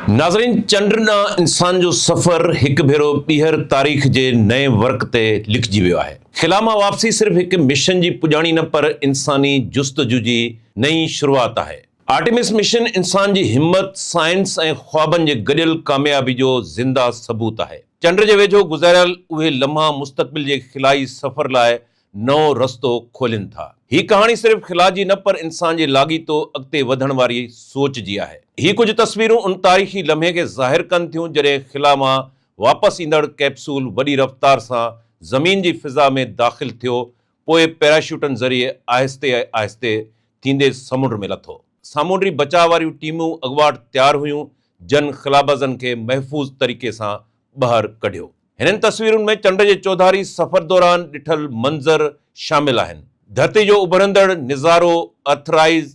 ناظرين چنڊ ڏانهن انسان جو سفر هڪ ڀيرو ٻيهر تاريخ جي نئين ورق تي لکجي ويو آهي. خلا مان واپسي صرف هڪ مشن جي پڄاڻي نه پر انساني جستجو جي نئين شروعات آهي. آرٽيمس مشن انسان جي همت، سائنس ۽ خوابن جي گڏيل ڪاميابي جو زنده ثبوت آهي. چنڊ جي ويجهو گذاريل اهي لمحا مستقبل جي خلائي سفر لاء نئون رستو کولين ٿا. هي ڪهاڻي صرف خلا جي نه پر انسان جي لاڳيتو اڳتي وڌڻ واري سوچ جي آهي. هي ڪجهه تصويرون ان تاريخي لمحي کي ظاهر ڪن ٿيون جڏهن خلا مان واپس ايندڙ ڪيپسول وڏي رفتار سان زمين جي فضا ۾ داخل ٿيو پوء پيراشوٽن ذريعي آهستي آهستي ٿيندي سمنڊ ۾ لٿو. سامونڊي بچاء واريون ٽيمون اڳواٽ تيار هيون جن خلابازن کي محفوظ طريقي سان ٻاهر ڪڍيو. هنن تصويرن ۾ چنڊ جي چوڌاري سفر دوران ڏٺل منظر شامل آهن. ڌرتي جو اڀرندڙ نظارو، ارٿ رائز،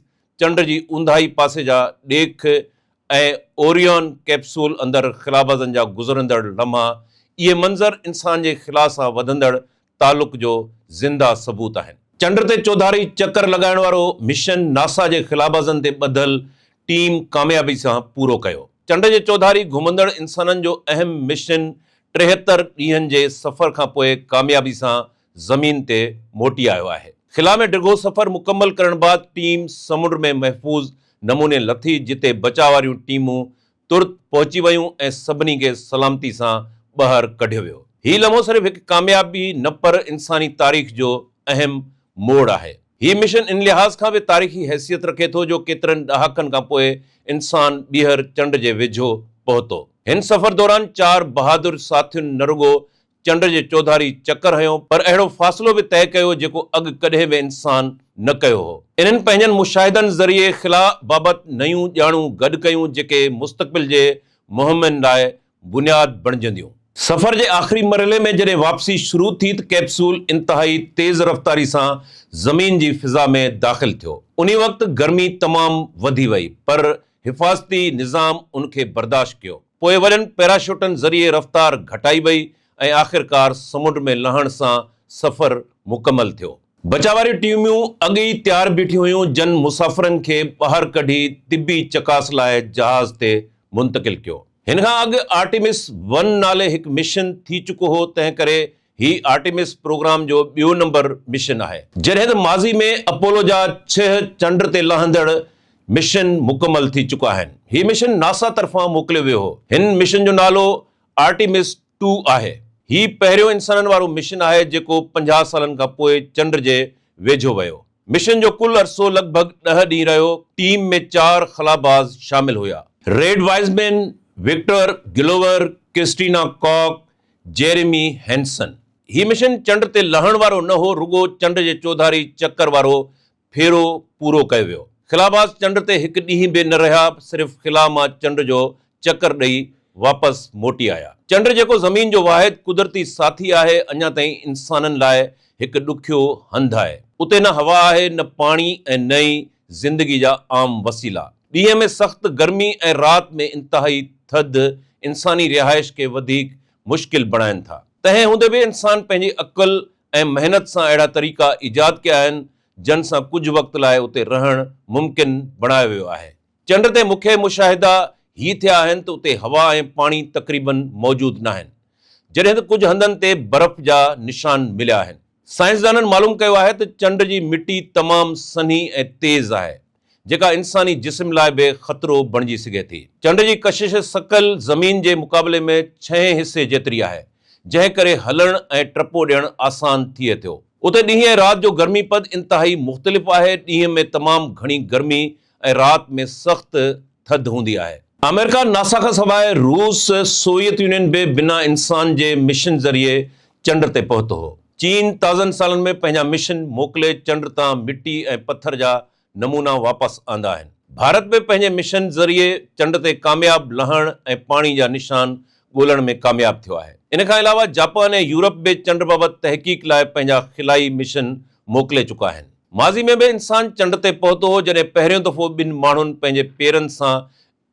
چنڊ جي اونداهي پاسي جا ڏيک ۽ اوريون ڪيپسول اندر خلابازن جا گذرندڙ لمحا، اهي منظر انسان جي خلا سان وڌندڙ تعلق جو زنده ثبوت آهن. چنڊ تي چوڌاري چڪر لڳائڻ وارو مشن ناسا جي خلابازن تي ٻڌل ٽيم ڪاميابي سان پورو ڪيو. چنڊ جي چوڌاري گهمندڙ انسانن جو اهم مشن 73 ڏينهن جي سفر کانپوء ڪاميابي سان زمين تي موٽي آيو آهي. خلا ۾ ڊگهو سفر مڪمل ڪرڻ بعد ٽيم سمنڊ ۾ محفوظ نموني لٿي جتي بچاء واريون ٽيمون ترت پهچي ويون ۽ سڀني کي سلامتي سان ٻاهر ڪڍيو ويو. هي لمحو صرف هڪ ڪاميابي نه پر انساني تاريخ جو اهم موڙ آهي. هي مشن ان لحاظ کان به تاريخي حيثيت رکي ٿو جو ڪيترن ڏهاڪن کان پوء انسان ٻيهر چنڊ جي ويجهو پهتو. هن سفر دوران چار بهادر ساٿين نه رڳو چنڊ جي چوڌاري چڪر هنيو پر اهڙو فاصلو به طئي ڪيو جيڪو اڳ ڪڏهن به انسان نه ڪيو هو. انهن پنهنجن مشاهدن ذريعي خلا بابت نيون ڄاڻون گڏ ڪيون جيڪي مستقبل جي مهمن لاء بنياد بڻجنديون. سفر جي آخري مرحلي ۾ جڏهن واپسي شروع ٿي ته ڪيپسول انتهائي تيز رفتاري سان زمين جي فضا ۾ داخل ٿيو. انهي وقت گرمي تمام وڌي وئي پر حفاظتي نظام ان کي برداشت ڪيو. پوء وڏن پيراشوٽن ذريعي رفتار گهٽائي وئي ۽ آخرڪار سمنڊ ۾ لهڻ سان سفر مڪمل ٿيو. بچاء واريون ٽيمون اڳ ئي تيار بيٺيون هيون جن مسافرن کي ٻاهر ڪڍي طبي چڪاس لاء جهاز تي منتقل ڪيو. هن کان اڳ آرٽيمس ون نالي هڪ مشن ٿي چڪو هو تنهن ڪري هي آرٽيمس پروگرام جو ٻيو نمبر مشن آهي. جڏهن ته ماضي ۾ اپولو جا ڇهه چنڊ تي لهندڙ مشن مڪمل ٿي چڪا آهن. هي مشن ناسا طرفان موڪليو ويو هو. هن مشن جو نالو آرٽيمس ٽو آهي. هي پهريون انسانن وارو مشن آهي جيڪو 50 سالن کان پوء چنڊ جي ويجهو ويو. مشن جو ڪل عرصو لڳ ڀڳ ڏهه ڏينهن رهيو. ٽيم ۾ چار خلاباز شامل هيا. Reid Wiseman, Victor Glover, Christina Koch, Jeremy Hansen. هي مشن چنڊ تي لهڻ وارو نه هو، رڳو چنڊ جي چوڌاري چڪر وارو ڦيرو پورو ڪيو ويو. خلاباز چنڊ تي هڪ ڏينهن به نه رهيا، صرف خلا مان چنڊ جو چڪر ڏئي واپس موٽي آيا. چنڊ جيڪو زمين جو واحد قدرتي ساٿي آهي، اڃا تائين انسانن لاء هڪ ڏکيو هنڌ آهي. اتي نه هوا آهي، نه پاڻي ۽ نه ئي زندگي جا عام وسيلا. ڏينهن ۾ سخت گرمي ۽ رات ۾ انتهائي ٿڌ انساني رهائش کي وڌيڪ مشڪل بڻائين ٿا. تنهن هوندي به انسان پنهنجي عقل ۽ محنت سان اهڙا طريقا ايجاد ڪيا آهن، جن سان ڪجهه وقت لاء اتي رهڻ ممڪن بڻايو ويو آهي. چنڊ تي مکيه مشاهدا هي ٿيا آهن ته اتي هوا ۽ پاڻي تقريبن موجود ناهن، جڏهن ته ڪجهه هنڌن تي برف جا نشان مليا آهن. سائنسدانن معلوم ڪيو آهي ته چنڊ جي مٽي تمام سنهي ۽ تيز آهي، جيڪا انساني جسم لاء به خطرو بڻجي سگهي ٿي. چنڊ جي ڪشش ثقل زمين جي مقابلي ۾ ڇهين حصي جيتري آهي، جنهن ڪري هلڻ ۽ ٽپو ڏيڻ آسان ٿئي ٿيو. اتي ڏينهن ۽ رات جو گرمي پد انتهائي مختلف آهي، ڏينهن ۾ تمام گهڻي گرمي ۽ رات ۾ سخت ٿڌ هوندي آهي. آمريڪا، ناسا کان سواء روس، سوويت يونين به بنا انسان جي مشن ذريعي چنڊ تي پهتو هو. چين تازن سالن ۾ پنهنجا مشن موڪلي چنڊ تان مٽي ۽ پٿر جا نمونا واپس آندا آهن. ڀارت به پنهنجي مشن ذريعي چنڊ تي ڪامياب لهڻ ۽ پاڻي جا نشان ڳولڻ ۾ ڪامياب ٿيو آهي. ان کان علاوه جاپان ۽ يورپ به چنڊ بابت تحقيق لاء پنهنجا خلائي مشن موڪلي چڪا آهن. ماضي ۾ به انسان چنڊ تي پهتو هو جڏهن پهريون دفعو ٻن ماڻهن پنهنجي پيرن سان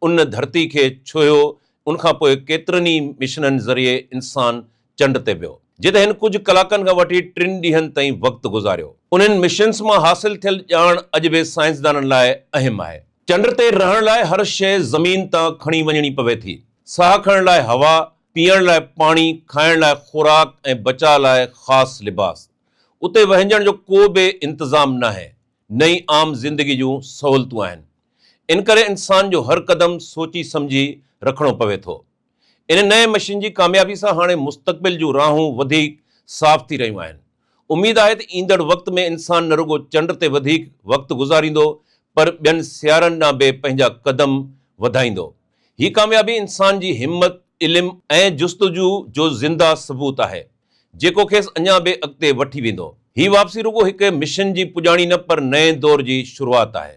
ان ڌرتي کي ڇهيو، ان کان پوء ڪيترن ئي مشنن ذريعي انسان چنڊ تي ويو، جتي هن ڪجهه ڪلاڪن کان وٺي ٽن ڏينهن تائين وقت گذاريو. انهن مشنز مان حاصل ٿيل ڄاڻ اڄ به سائنسدانن لاء اهم آهي. چنڊ تي رهڻ لاء هر شيء زمين تان کڻي وڃڻي پوي ٿي. ساهه کڻڻ لاء هوا، پيئڻ لاء پاڻي، کائڻ لاء خوراڪ ۽ بچاء لاء خاص لباس. اتي وهنجڻ جو ڪو به انتظام ناهي، نه ئي عام زندگي جون سهولتون آهن. انڪري انسان جو هر قدم سوچي سمجهي رکڻو پوي ٿو. ان نئين مشن جي ڪاميابي سان هاڻي مستقبل جون راهون وڌيڪ صاف ٿي رهيون آهن. اميد آهي ته ايندڙ وقت ۾ انسان نه رڳو چنڊ تي وڌيڪ وقت گذاريندو پر ٻين سيارن ڏانهن به پنهنجا قدم وڌائيندو. هي ڪاميابي انسان جي همت، علم ۽ جستجو جو زنده ثبوت آهي، جيڪو کيس اڃا به اڳتي وٺي ويندو. هي واپسي رڳو هڪ مشن جي پڄاڻي نه پر نئين دور جي شروعات آهي.